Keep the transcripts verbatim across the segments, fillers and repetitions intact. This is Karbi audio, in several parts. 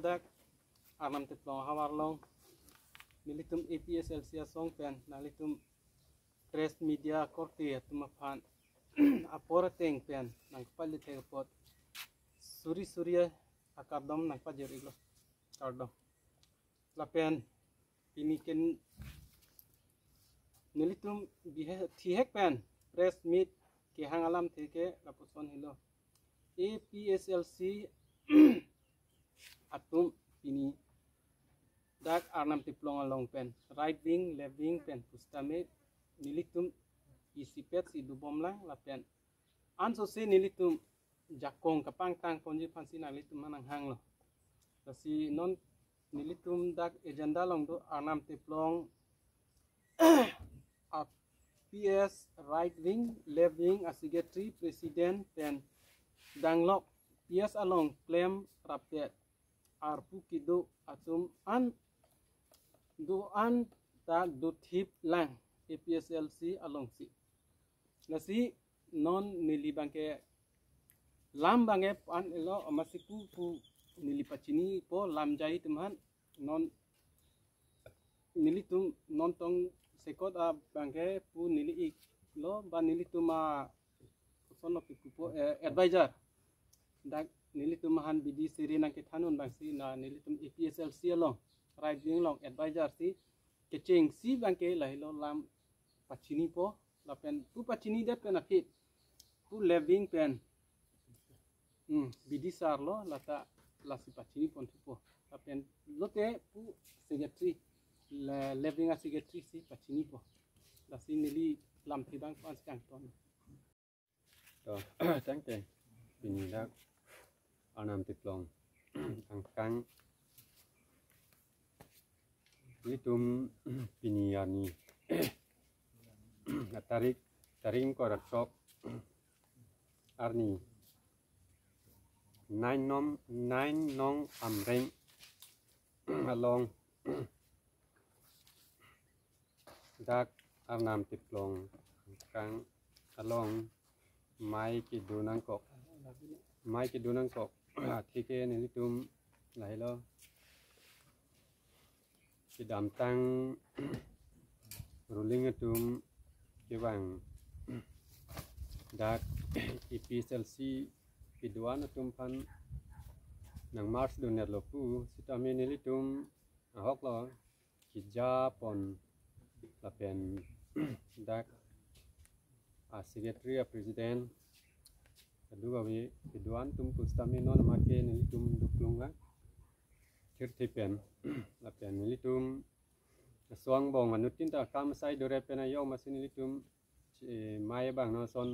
Dak Arnam Teplong ahavar along nelitum A P S L C asong pen nanglitum press media korte atum aphan apor ateng pen nangpali thek apot suri suri akardom nangpajir-iklo, kardom. Lapen pini ken nelitum bihe thihek pen press meet kehang alamthe ke lapuson helo. A P S L C atum pini dak Arnam Teplong along pen right wing, left wing pen pusitame nelitum isipet si dubomlang lapen ansose nelitum jakong kapangtang ponji aphansi nanglitum nanghanglo. Lasi non nelitum dak agenda along do Arnam Teplong a P S right wing, left wing a secretary, president pen danglok P S along klemrapdet arpu kedo atum an do-an ta dothiplang A P S L C alongsi. Lasi non neli abangke lam abangke an elo amatsi pu pu neli pachinipo lam jai atum aphan. Non nelitum non tongsekot abangke pu neli-iklo ba nelitum a koson lo pipupo, eh, advisor. Dak nelitum aphan bidi seri nangkethan un abangsi na nelitum A P S L C along right wing along advisor si kechengsi abangke lahelo lam pachinipo lapen pu pachinidet pen aphi pu left wing pen, hmm, bidi sar lo lata lasi pachini ponthupo. Lapen lote pu secretary, le-, left wing a secretary si pachinipo. Lasi neli lamthe abang pu ansi kangton. To, tangte pini dak Arnam Teplong angkang nelitum pini arni tarik, tarik ingkoi ra throk arni nine nong, nine nong Amreng along dak Arnam Teplong kang along mei kedo nangkok, mei kedo nangkok athe ke nelitum lahelo kedamtang ruling atum kevang dak A P S L C kedo-an atum aphan nang march dun-etlo pu sitame nelitum ahok lo kejapon lapen dak a secretary a president adu gavi kedo-an atum pusitame non make nelitum duklung lang thirthe pen lapen nelitum asong bong anuttin ta kam sai dore pen ayong masi nelitum chi-, mei abang non ason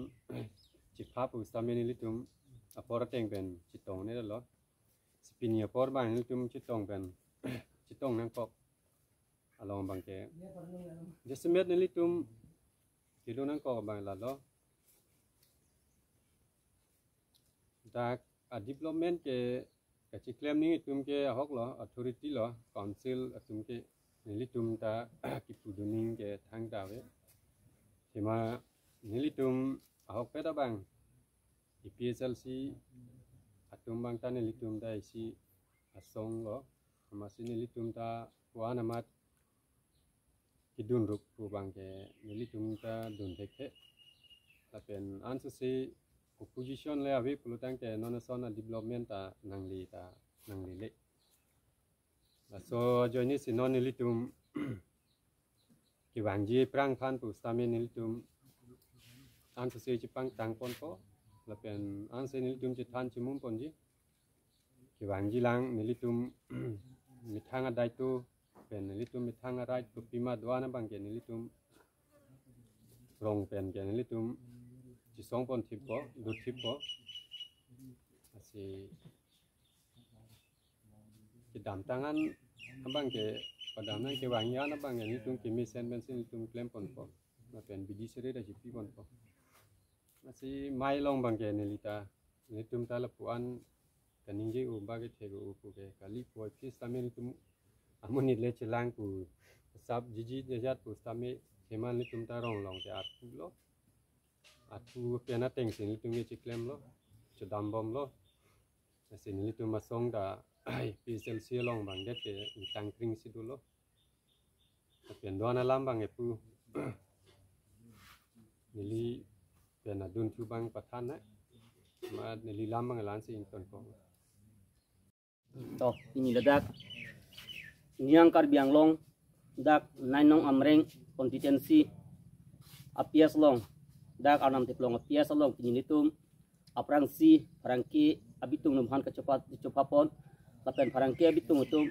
chipha pusitame nelitum apor ateng pen chetong-etlo. Si pini apor abang nelitum chetong pen chetong nangkok along abangke jasemet nelitum kedo nangkok abang lalo. Dak a development ke kachiklem ning itum ke ahok lo, authority lo, council atum ke nelitum ta kipudun ning ke thangta ave. Sima nelitum ahokpet abang A P S L C atum abang ta nelitum ta isi asong lo, amatsi nelitum ta pu-an amat kedun rup pu abangke nelitum ta dun thekthe. Lapen ansose opposition le ave pulotangte non ason a development ta nangle ta nanglele. Laso ajoine si non nelitum kevangji aphrang aphan pusitame nelitum ansose chepangtang ponpo. Lapen anse nelitum chethan chemum ponji. Kevangji lang nelitum methang adai tu pen nelitum methang arai tu pima do-an abangke nelitum rong pen ke nelitum chesong ponthippo, dothippo. Lasi kedamtang an abangke padam nang kevangji an abangke nelitum kemesen pensi nelitum klem ponpo. Lapen bidi sere ta chipi ponpo. Lasi mei along abangke nelita, nelitum ta lapu-an kaningje-o ba kethek-o pu ke kali pu aphi sitame nelitum amonit le chelang pu sap jiji jajat pusitame cheman nelitum ta rong along ke arpu lo. Arpu pen ateng si nelitum ke cheklemlo, chedambomlo. Lasi nelitum asong ta Ai, P H L C along abang det ke ingtang kring si dolo. Lapen do-an alam abang epu. Neli pen adunthu abang pathan na. Ma neli lam abang la-an si ingtonkok. To, pini ladak Niang Karbi Anglong, dak nine nong Amreng constituency a P S along, dak Arnam Teplong a P S along, pini nelitum aphrangsi pherangke abitung atum aphan kachopa, chopa pon, lapen pherangke abitung atum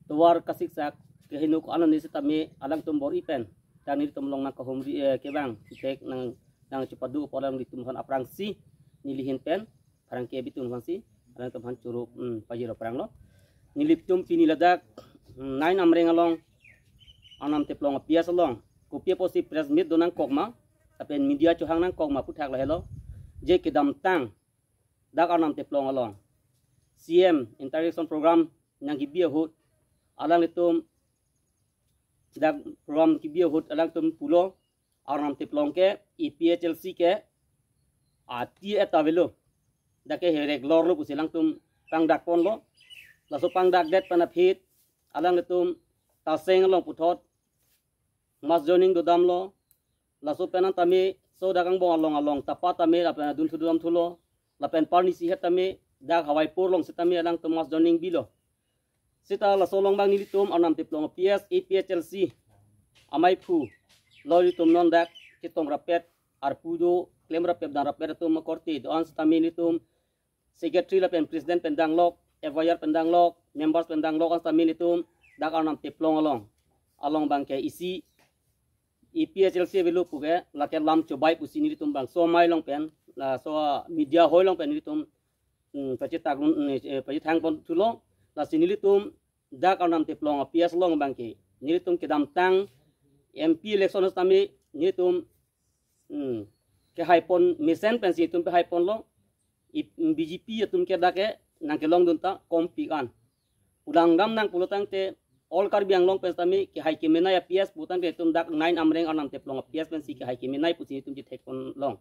tovar kasiksak, kehingno ko-an arni sitame alangtum bor-i pen, dak nelitum along nangkahumri, eh, kevang, sithek nang, nangchopadu apot alanglitum aphan aphrangsi neli ahin pen pherangke abitung aphansi alangtum aphan choro, hmm, pajir aphrang lo. Nelitum pini ladak, hmm, nine Amreng along Arnam Teplong a P S along kopi apotsi press meet do nangkok ma, lapen media chohang nangkok ma pu thak lahelo. Je kedamtang dak Arnam Teplong along C M interaction program nangkebi ahut, alanglitum dak program kebi ahut alangtum pulo, Arnam Teplong ke A P H L C ke ati et avelo, dak ke herek lor lo pusi alangtum pangdak ponlo. Laso pangdakdet pen aphi alanglitum Taseng along puthot mass joining dodamlo. Laso pen an tame so dak angbong along along tapa tame lapen adunthu dodamthulo. Lapen parni isi het tame dak Hawaipur along sitame alangtum mass joining bilo. Seta laso along abang nelitum Arnam Teplong a P S A P H L C amei aphu lo, nelitum non dak chetong rapet, arpu do, klem rapet, dam rapet atum akorte do-an sitame nelitum secretary lapen president pen danglok, F Y R pen danglok, members pen danglok, an sitame nelitum dak Arnam Teplong along, along abang ke isi A P H L C avelo puke lake lam chobai pusi nelitum bangso amei along pen, laso media hall along pen nelitum, hmm, pachetak, hmm, eh, pachethang ponthulo. Lasi nelitum dak Arnam Teplong a P S along abang ke nelitum kedamtang M P election sitame nelitum, hmm, kehai pon mesen pensi itum kehai ponlo. I, B J P atum ke dak ke nangkelongdun ta kompik an. Pulang dam nang pulo tangte all Karbi Anglong pen sitame kehai kemenei a P S pu tangte itum dak nine Amreng Arnam Teplong a P S pensi kehai kemenei pusi itum chethek pon long.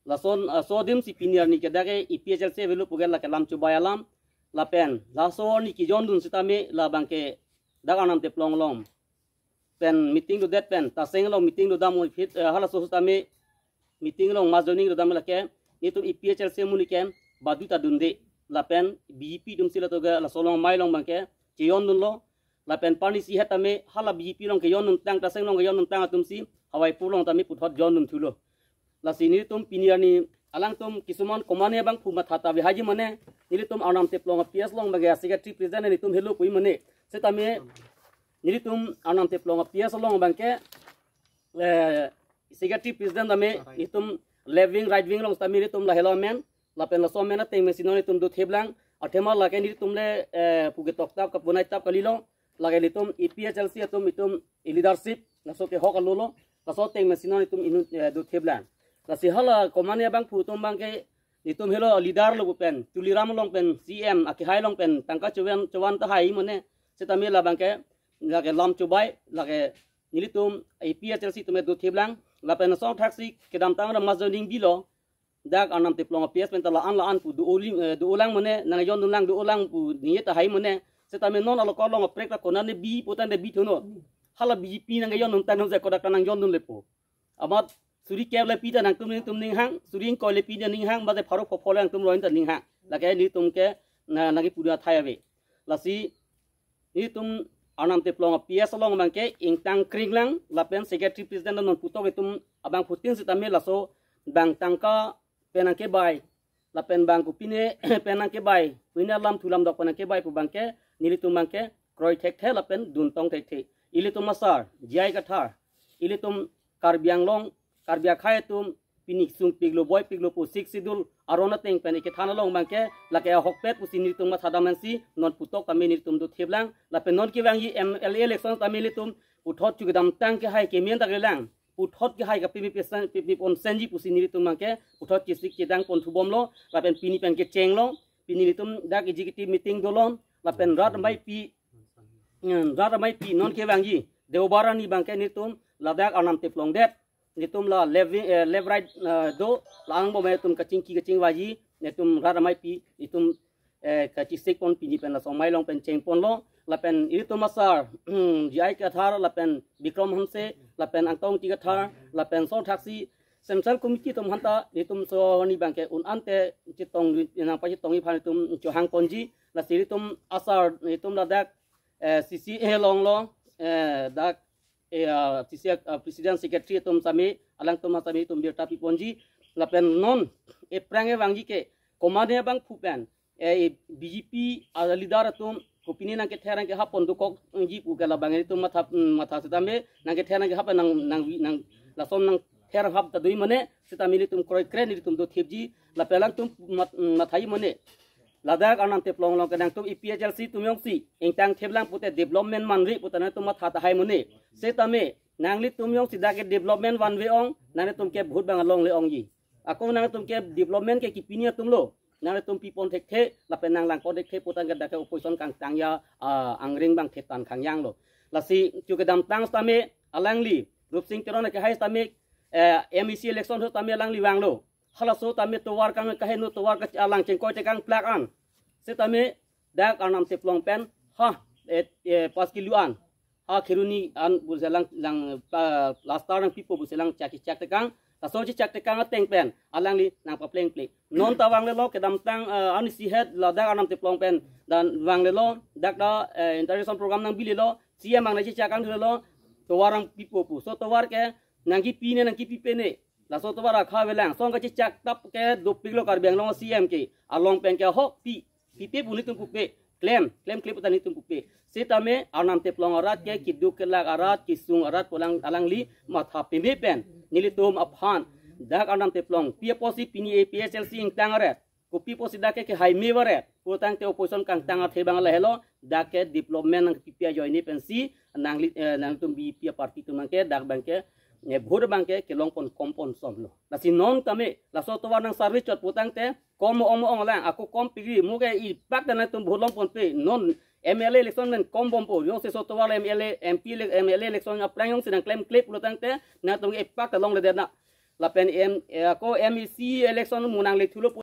Lason, ah, so adim si pini arni ke dak ke A P H L C avelo puke lake lam chobai alam. Lapen laso arni kejondun sitame labang ke dak Arnam Teplong along pen meeting dodet pen Taseng along meeting dodam aphi, eh, halaso sitame meeting along mass joining dodam lake nelitum A P H L C amonit ke badu ta dunde, lapen B J P atum si lato ke laso along amei along abang ke chejondunlo. Lapen parni isi het tame hala B J P along kejondun tang, Taseng along kejondun tang atum si Hawaipur along tame puthot jondunthulo. Lasi nelitum pini arni alangtum kisuman komane abangphu matha ta avehaiji mane, nelitum Arnam Teplong a P S along abang ke secretary president nelitum helo pu-i mane. Sitame nelitum Arnam Teplong a P S along abang ke, eh, secretary president tame itum left wing, right wing along sitame nelitum lahelo amen. Lapen laso amen ateng pensi non itum dotheplang. Athema lake nelitum le, eh, puke toktap kapunai tap kalilo. Lake nelitum A P H L C atum itum leadership laso kehok alolo. Laso ateng pensi non itum inut, eh, dotheplang. Lasi hala komane abangphu atum abang ke nelitum helo leader lo pu pen, Tuliram along pen, C M akehai along pen tangka chovan, chovan tahai mane. Sitame labang ke lake lam chobai, lake nelitum A P H L C atum dotheplang. Lapen asong thaksi kedamtang ra mass joining bilo. Dak Arnam Teplong a P S pen ta la-an la-an pu do-oli, eh, do-olang mane, nangjondunlang do-olang pu niyet tahai mane. Sitame non alokor along aprek ta konane bi pu tangte bithunon. Hala B J P nangjondun tangnon je kodak ta nangjondun lepo. Amat suri kep le pi ta nangtum nelitum ninghang, suri ingkoi le pi ta ninghang, mate pharo phopho le nangtum loin ta ninghang. Lake nelitum ke na, nangkepu athai ave. Lasi nelitum Arnam Teplong a P S along abang ke ingtang kring lang, lapen secretary president non puthot itum abangphutin sitame laso abang tangka pen nangkebai, lapen abang kopine pen nangkebai, pine lam thu lam dok pen nangkebai pu abang ke nelitum abang ke kroi thekthe lapen duntong thekthe. Ilitum asar, J I Kathar, ilitum Karbi Anglong, Karbi akhei atum pini sungpiklo boipiklo pu Sixth Schedule aron ateng pen ikethan along abang ke lake ahokpet pusi nelitum mathadam pensi non puthot tame nelitum dotheplang, lapen non kevangji M L A election tame nelitum puthot chu kedamtang kehai kemen ta kelang, puthot kehai kapimi pesen, pimi ponsenji pusi nelitum abang ke puthot chesik chedang ponthubomlo, lapen pini pen kechenglo, pini nelitum dak executive meeting dolo, lapen rat ameipi, hmm, rat ameipi non kevangji Deobar arni abang ke nelitum ladak Arnam Teplong det, nelitum la left wing, eh, left right, eh, do, la angbong atum kachingki kachingvaiji, nelitum rat ameipi, itum eh, kachisik pon pini pen laso amei along pen cheng ponlo, lapen ilitum asar, J I Kathar, lapen Bikram Hanse, lapen Angtong Ingti Kathar, lapen so thaksi Central Committee atum aphanta, ilitum so arni abangke un-an te chetong, nangpachetongji aphan ilitum chohang ponji, lasi ilitum asar, ilitum ladak, eh, C C A along lo, eh, dak, eh, ah, C C A, ah, President Secretary atum sami, alangtum sami ilitum birta pi ponji, lapen non, aphrang kevangji ke, komatne abang phu pen, eh, B J P a leader atum kopine nangkether nangkehap pon dokokji pu ke labang ilitum matha, mm, matha setame nangkether nangkehap nang, nang, nang, lason nangther hap ta do mane setame ilitum kroikre nelitum dothipji lapen alangtum mat-, mm, mathaji mane. Ladak Arnam Teplong along ke nangtum A P H L C atum jongsi ingtang theplang pute development manri pute nangtum matha tahai mane. Setame nanglitum jongsi dak ke development vanve ong, nanglitum ke vote abang alongle ongji. Ako nangtum ke development ke kipini atum lo. Nangtum pi pon thekthe, lapen nanglang pon thekthe putang ke dak ke opposition kangtang ya, ah, angring abang thetan khangjang lo. Lasi chu kedamtang setame alangli, Rupsing Teron kehai setame, eh, M A C election setame alangli vanglo. Halaso tame tovar kang kaheno tovar ke alang chengkoi tekang plak an. Setame dak Arnam Teplong pen, ha, eh, eh, pas kilu an. Ha Kheroni an pu selang lang, ah, plaster nangpipo pu selang chak chak tekang. Laso chak tekang ateng pen alangli nangpaplengple. Non ta vanglelo kedamtang, ah, arni isi het ladak Arnam Teplong pen dan vanglelo dak ta, eh, inter-election program nangbilelo C M ang nangchechak kangthulelo tovar nangpipo pu. So tovar ke nangkipi ne nangkipi pe ne. Laso tovar akha avelang. Song kachechak tap ke dopiklo Karbi Anglong C M ke. Along pen ke hok pi. Pipe pu nelitum pupe. Klem, klem klem puta nelitum pupe. Setame Arnam Teplong arat ke kiduk kelak arat, kisung arat pu alang alangli matha peme pen. Nelitum aphan. Dak Arnam Teplong. Pi apotsi pini A P H L C ingtang arat. Kopi apotsi dak ke kehai me varet. Putang te opposition kangtang athe abang lahelo. Dak ke development nangpipi ajoine pensi. Nangli, eh, nangtum B J P party atum abangke. Dak abangke. Eh, vote abangke kelong pon kom pon som lo. Lasi non tame, laso tovar nang service chot putang te, kom ong ong lang, ako kom pigri, mo ke ipak dan nangtum vote long ponpe, non M L A election men kom bompo, jongsi so tovar M L A, M P ele-, M L A election aphrang jongsi nangklemkle pulotang te, nangtum ipak ta longledet na. Lapen M, eh, ako M A C election mo nangle thulo pu-